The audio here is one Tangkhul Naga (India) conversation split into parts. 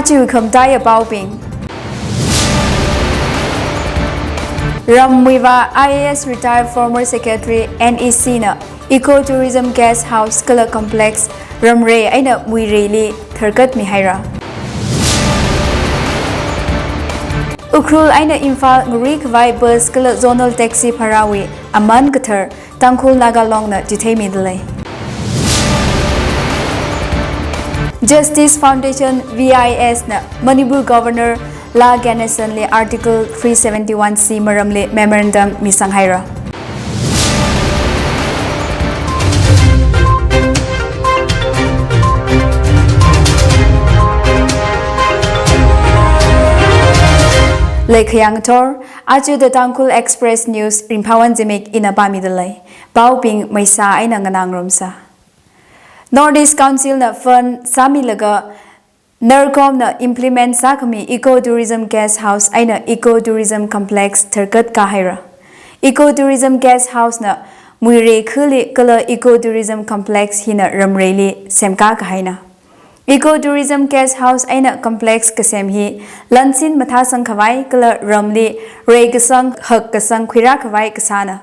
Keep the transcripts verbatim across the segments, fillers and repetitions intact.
Aja khamataiya paobing. Ram Muivah I A S retired former secretary N E C na Ecotourism Guest House kala Complex ramrei eina muireili tharkatmi haira. Ukhrul eina Imphal ngari khavai bus kala zonal taxi bharāwui aman kathar Tangkhul Naga Long na chitheimidalei. Justice Foundation V I S na Manipur Governor La Ganesan li Article three seventy-one C maramli memorandum misang haira. Leikhayang thor, aja The Tangkhul Express News Ringphāwon Zimik ina pāmidalei. Paobing maisa eina nganāngarumsa. North East Council na fund sāmilaga NERCOM na implement sākhami Ecotourism Guest House eina Ecotourism Complex tharkat kahaira. Ecotourism Guest House na muirei khali kala Ecotourism Complex hina ramreili semkā kahaina. Ecotourism Guest House eina Complex kasem hi lansin mathāsang khavai kala ramli reikasang hakkasang khuirā khavai kasāna.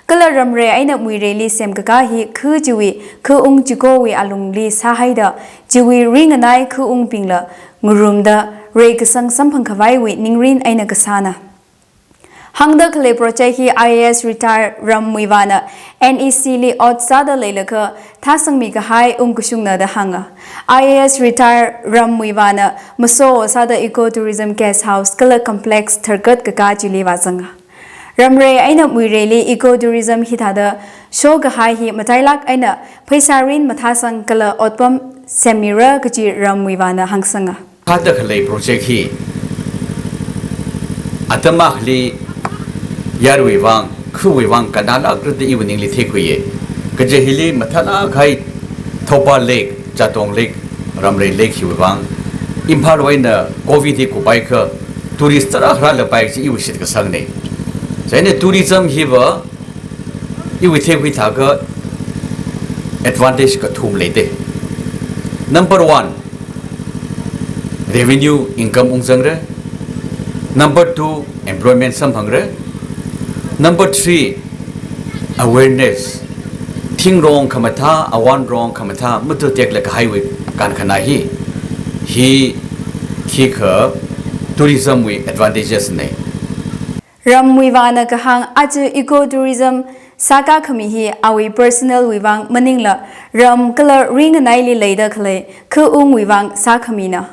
Kala ramrei eina muireili semkakā hi khu chiwui khu ung chikowui alungli sāhaida chiwui ringanai khu ungbingla ngarumda reikasang samphang khavaiwui ningrin eina kasāna. Hāngda khalei project hi I A S retired Ram Muivah na N E C li ot sāda leilakha thāsangmi kahai ungkashungna da hānga. I A S retired Ram Muivah na maso sāda Ecotourism Guest House kala Complex tharkat kakā chili vāzanga. Ramrei eina muireili ecotourism hithāda shokahai hi matailāk eina pheisārin mathāsang kala otpam semmira kaji Ram Muivah na hāngsanga. Hāngda khalei project hi atam akhali yaruiwui vang, khuwui vang kannalākra da iwui ningli theikhuiya. Kaje hili mathālāk kahai Thoubal Lake, Chatong Lake, Ramrei Lake hiwui vang, Imphal wui eina Covid hi kupaiakha tourist tarākha rālapai kaji iwui shitkasangna. Chieina tourism hiva iwui theikhui thākha advantage kathum leida. Number one, revenue income ungzangra. Number two, employment samphangra. Number three, awareness. Thingrong khamathā, awanrong khamathā matuitekla kahaiwui kankhana hi, hi khikha tourism wui advantages na. Ram Muivah na kahāng aja ecotourism sākā khami hi awui personal wui vang maningla ram kala ringanaili leida khalei khu ungwui vang sākhamina.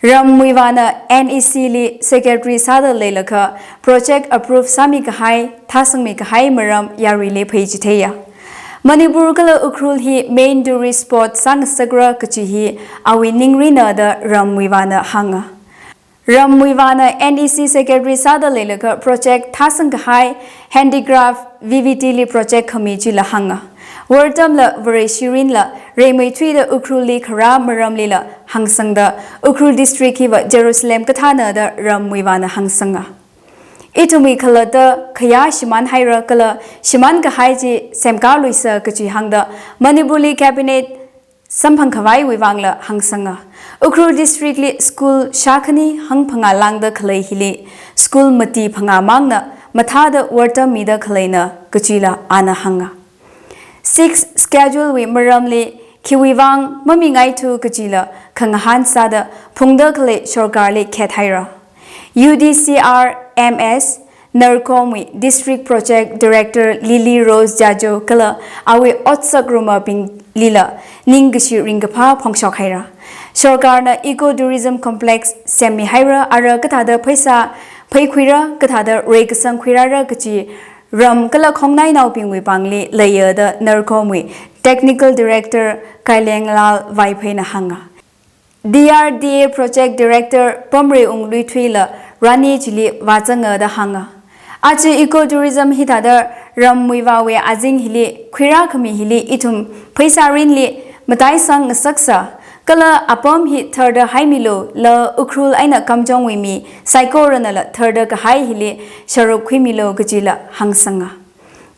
Ram Muivah na N E C li secretary sāda leilakha project approve sāmi kahai, thāsangmi kahai maram yaruili pheichitheiya. Manipur kala Ukhrul hi main tourist spot sāngasakra kaji hi awui ningrina da Ram Muivah na hānga. Ram Muivah na N E C secretary sāda leilakha project thāsang kahai handicraft V V T li project khami chila hānga. Wortamla Vareshi rinla reimeithuida Ukhrulli kharā maramlila hāngsangda Ukhrul district hiva Jerusalem kathāna da Ram Muivah na hāngsanga. Ithumwui khalatta khayā shimān haira kala shimān kahai chi semkāluisa kaji hāngda Manipurli cabinet samphang khavaiwui vangla hāngsanga. Ukhrul district li school shākhani hangphangā lāngda khalei hili school mati phangā mangna mathāda wortam mida khaleina kajila ana hānga. Sixth Schedule wui maramli khiwui vang mamingaithu kajila khangahān sāda phungda khalei sorkarli khethaira. U D C R M S NERCOM wui District Project Director Lily Rose Jajo kala awui otsak rumabinglila ningkashi ringkaphā phongshok haira. Sorkarna Ecotourism Complex semmi haira, ara kathāda pheisā pheikhuira, kathāda reikasang khuirāra kaji ram kala khongnainaobingwui pāngli leiya da NERCOM wui Technical Director Kailenglal Vaiphei na hānga. D R D A Project Director Pamreiung Luithuila rani chili vāzanga da hānga. Aja ecotourism hithāda Ram Muivahwui azing hili khuirā khami hili ithum pheisārinli mataisang ngasaksa, kala apam hi tharda haimilu, la Ukhrul eina Kamjongwui mi saikoranala tharda kahai hili sharuk khuimilu kajila hāngsanga.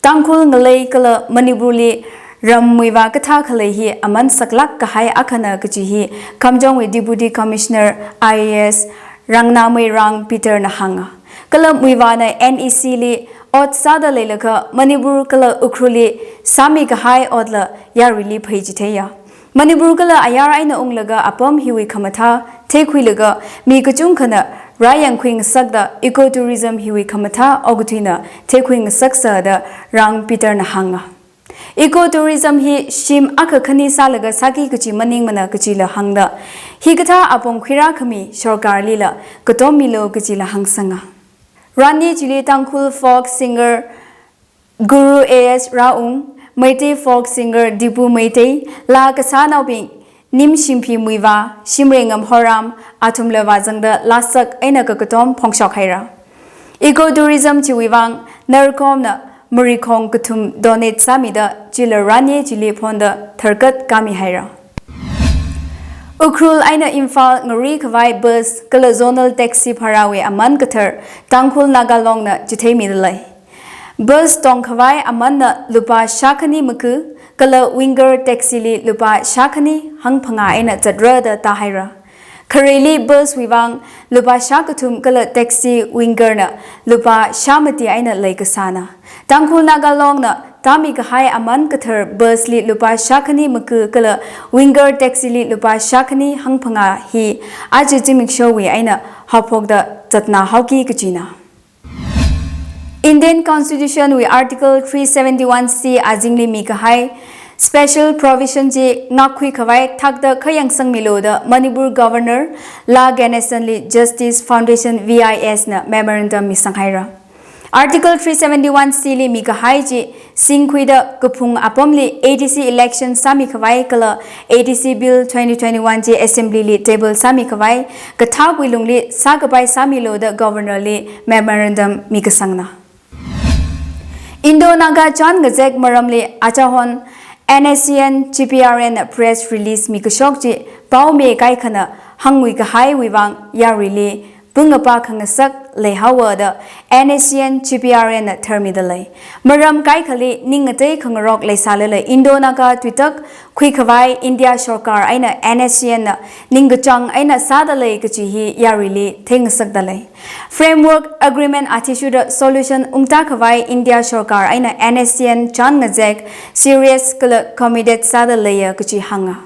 Tangkhul ngalei kala Manipurli Ram muivā kathā khalei hi aman saklāk kahai akhana kaji hi Kamjongwui Deputy Commissioner I A S Rangnameirang Peter na hānga. Kala muivāna N E C li ot sāda leilakha Manipur kala Ukhrulli sāmi kahai otla yaruili phei chitheiya. Manipur kala ayar eina unglaga apam hiwui khamathā theikhuilaga mi kachungkhana rāyangkhui ngasakda ecotourism hiwui khamathā okathuina theikhui ngasaksa da Rang Peter na hānga. Ecotourism hi shim akha khani sālaga sāki kaji maningmana kajila hāngda, hikathā apong khuirā khami sorkarlila katom milu kajila hāngsanga. Ranni chili Tangkhul folk singer Guru A S Raung, Meitei folk singer Dipu Meitei, laa kasānaobing Nim Shingphi Muivah, Shimreingam Horam, athumla vāzangda laasak eina kakatom phongshok haira. Ecotourism chiwui vang NERCOM na marikhong kathum donate sāmida chila ranni chili phonda tharkat kami haira. Ukhrul eina Imphal ngari khavai bus kala zonal taxi bharāwui aman kathar Tangkhul Naga Long na chitheimida lei. Bus tong khavai amanna lupā shākhani maku, kala Winger taxi li lupā shākhani hangphangā eina zatra da tāhaira. Khareli bus wui vang lupā shākathum kala taxi Winger na lupā shāmati eina leikasāna. Tangkhul Naga Long na tāmi kahai aman kathar bus li lupā shākhani maku kala Winger taxi li lupā shākhani hangphangā hi aja zimikshowui eina haophokda zatna haoki kajina. Indian Constitution wui Article three seventy-one C azingli mikahai special provision chi ngakkhui khavai thakda khayangsang milu da Manipur Governor La Ganesan li Justice Foundation V I S na memorandum misang haira. Article three seventy-one C li mikahai chi singkhuida kaphung apamli A D C election sāmi khavai kala A D C Bill twenty twenty-one chi Assembly li table sāmi khavai kathākwui lungli sākapai sāmilu da Governor li memorandum mikasangna. Indo-Naga chān ngazek maramli achahon N S C N G P R N na press release mikashok chi paomi kaikhana hāngwui kahaiwui vang yaruili pungapa khangasak leihaowa da N S C N G P R N na tharmida lei. Maram kaikhali ning ngatei khangarok leisālala Indo-Naga tuitak khui khavai India sorkar eina N S C N na ningkachāng eina sāda lei kaji hi yaruili theingasakda lei. Framework Agreement athishurda solution ungtā khavai India sorkar eina N S C N chān ngazek serious kala committed sāda leiya kaji hānga.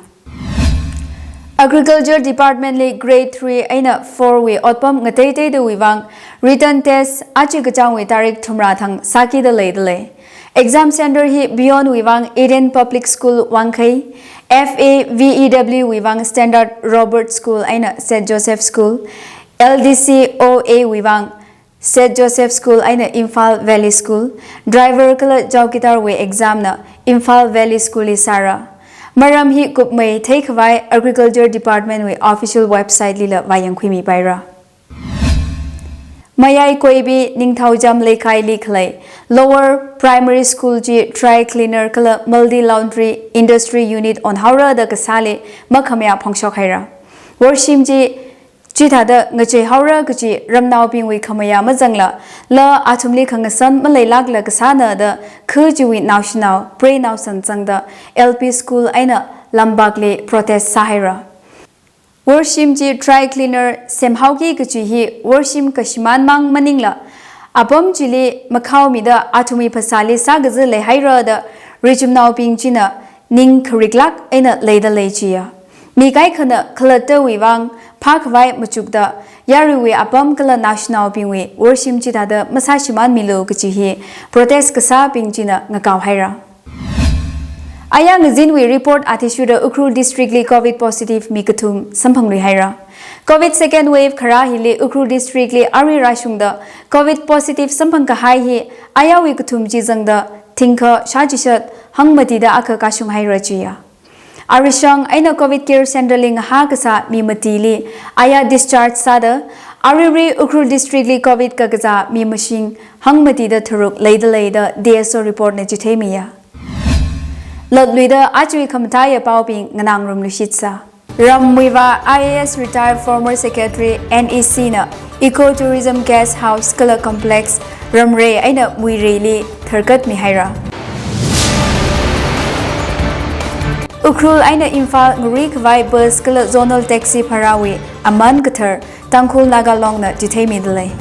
Agriculture Department li Grade three eina four wui otpam ngateiteidawui vang written test aja kachāngwui tarik thumrā thang sākida leida lei. Exam center hi Beyond wui vang Eden Public School Wangkhei, F A V E W wui vang Standard Robert School eina Saint Joseph School, L D C O A wui vang Saint Joseph School eina Imphal Valley School, driver kala chowkidar wui exam na Imphal Valley School li sāra. Maram hi kupmei theikhavai Agriculture Department wui official website lila vāyangkhuimipaira. Mayai Koibi Ningthaojam Leikhaili khalei Lower Primary School chi dry cleaner kala multi laundry industry unit onhaora da kasāli makhamayā phongshok haira. Worshim chi chithāda ngacheihaora kaji ramnaobingwui khamayā mazangla, la athumli khangasan maleilākla kasāna da khu chiwui naoshinao preinao sanzangda L P school eina lampakli protest sāhaira. Worshim chi dry cleaner semhaoki kaji hi worshim kashimān mang maningla, apam chili makhaomida athumwui phasāli sākaza leihaira da richumnaobing china ning khariklāk eina leida lei chiya. Mi kaikhana khalattawui vang phākhavai machukda yaruiwui apam kala naoshinaobingwui worshim chithāda masāshimānmilu kaji hi protest kasābing china ngakao haira. Aya ngazinwui report athishurda Ukhrul District li Covid positive mi kathum samphangluilu haira. Covid second wave kharā hili Ukhrul District li arui rāshungda Covid positive samphang kahai hi ayawui kathum chi zangda thingkha shāchishat hangmatida akha kashung haira chiya. Arishang eina Covid care center li ngahā kasā mi matili aya discharge sāda, aruirui Ukhrul District li Covid kakazā mi mashing hangmatida tharuk leida lei da D S O report na chitheimiya. Latluida ajawui khamathā ya paobing nganāngarumluishitsa. Ram Muivah I A S retired former secretary N E C na Eco Tourism Guest House kala Complex Ramrei eina Muireili tharkatmi haira. Ukhrul eina Imphal ngaruikhavai bus kala zonal taxi bharāwui aman kathar Tangkhul Naga Longna chitheimidalei.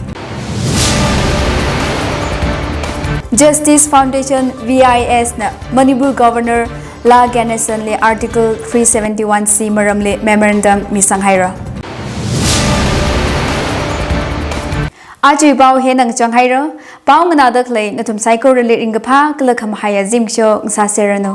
Justice Foundation, V I S na Manipur Governor La Ganesan li Article three seventy-one C maramli memorandum misanghaira. Ajawui pao hina ngachang haira. Pao nganāda khalei nathum saikorali ringkaphā kala khamahaiya zimiksho ngasāserranu.